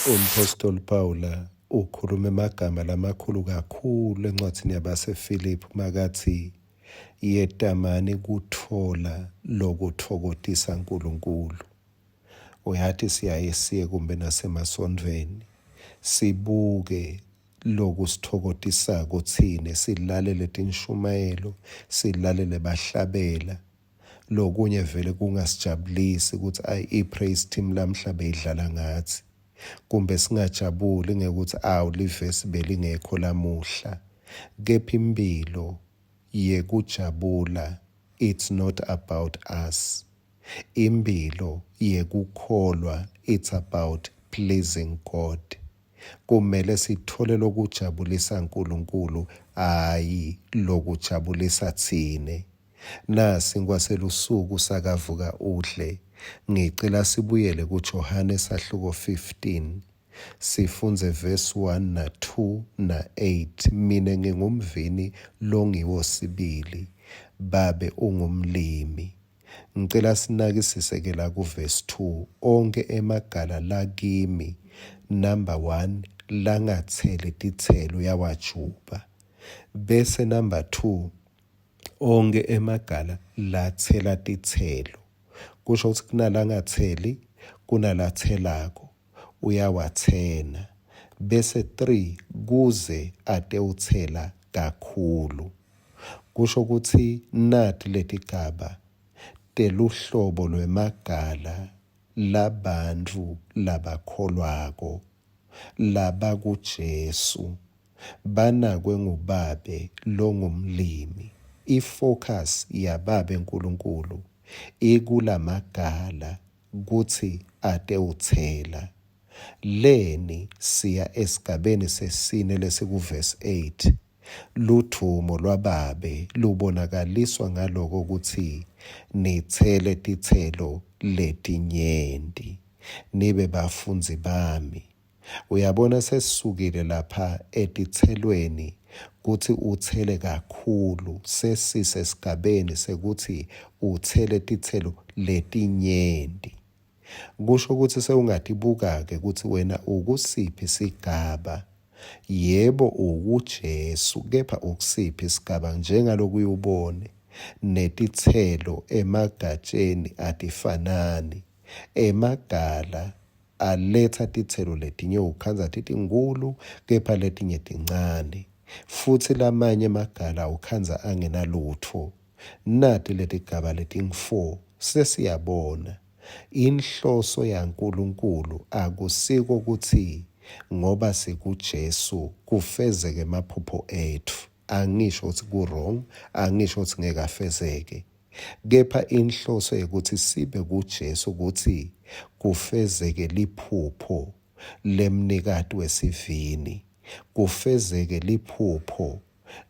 Umphostoli Pawula ukhuluma emagama lamakhulu kakhulu encwadzini yabaseFiliphu makathi yetamani kutfola lokutfokotisa Nkulunkulu. Uyati siyaye siye kumbe nasemasontfweni sibuke lokusitfokotisako tsine, silalele tinshumayelo, silalele bahlabela. Lokunye vele kungasijabulisi ukuthi ayi i-praise team lamhla beyidlala ngathi. Kumbe singajabuli ngekuthi awu livesi belingekho lamuhla. Kepha imphilo yekujabula it's not about us. Imphilo yekukholwa it's about pleasing God. Kumele sithole lokujabulisa Nkulunkulu hhayi lokujabulisa tsine. Nasi nkwaselusuku sakavuka udle. Ngicela sibuyele kuJohane sahluko 15 sifundze verse 1 na 2 na 8. Mine ngingumvini longiwo sibili, Babe ungumlimi. Ngicela sinakisise ke la kuvesi 2 onkhe emagala lakimi number 1 langatseli titselo uyawajuba bese number 2 onkhe emagala latsela titselo kusho kutsi kunalangatseli kunalatselako uyawatsena bese 3 kuze atewutsela kakhulu. Kusho kutsi nati letigaba teluhlobo lwemagala labantfu labakholwako labakuJesu banakwe nguBabe longumlimi. I-focus yaBabe Nkulunkulu ikulamagala kutsi atewutsela. Leni siya esigabeni sesine lesikuvesi 8. Ludvumo lwaBabe lubonakaliswa ngaloko kutsi nitsele titselo letinyenti, nibe bafundzi bami. Uyabona sesisukile lapha etitselweni kutsi utsele kakhulu, sesisesigabeni sekutsi utsele titselo letinyenti. Kusho kutsi sewungatibuka-ke kutsi wena ukusiphi sigaba. Yebo ukuJesu, kepha ukusiphi sigaba njengaloku uyubone netitselo emagatsheni atifanani. Emagala aletsa titselo letinye ukhandza titinkhulu kepha letinye tincane. Futsi lamanye emagala ukhandza angenalutfo. Nati letigaba letingu-4 sesiyabona. Inhloso yaNkulunkulu akusiko kutsi ngoba sikuJesu kufezeke emaphupho etfu. Angisho kutsi ku-wrong, angisho kutsi ngeke afezeke. Kepha inhloso yekutsi sibe kuJesu kutsi kufezeke liphupho lemnikati wesivini, kufezeke liphupho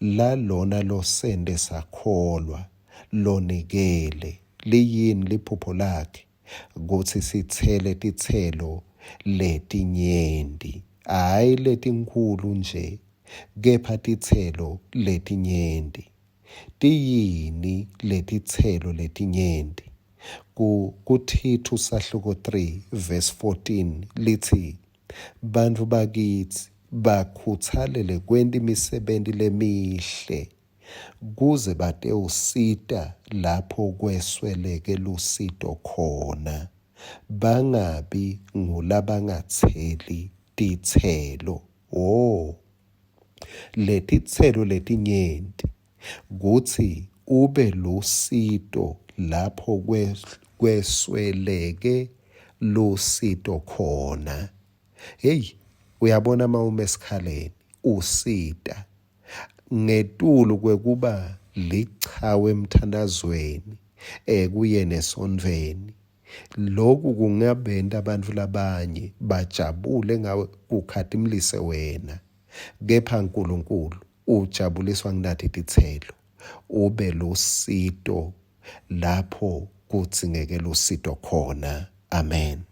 lalona losente sakholwa, lonikele. Liyini liphupho lakhe? Kutsi sitsele titselo letinyenti, hhayi letinkhulu nje, kepha titselo letinyenti. Tiyini letitselo letinyenti? Ku, kuThithu sahluko 3 verse 14 litsi, Bantfu bakitsi bakhutsalele kwenta imisebenti lemihle kuze batewusita lapho kwesweleke lusito khona, bangabi ngulabangatseli titselo. Wo! Letitselo letinyenti kutsi ube lusito lapho kwesweleke lusito khona. Hey, uyabona uma ume esikhaleni usita ngetulu kwekuba lichawe emthandazweni ekuyeni esontfweni Loku kungabenta bantfu labanye bajabule ngawe kukhatimulise wena. Kepha Nkulunkulu ujabuliswa ngunati titselo, ube lusito lapho kudzingeke lusito khona. Amen.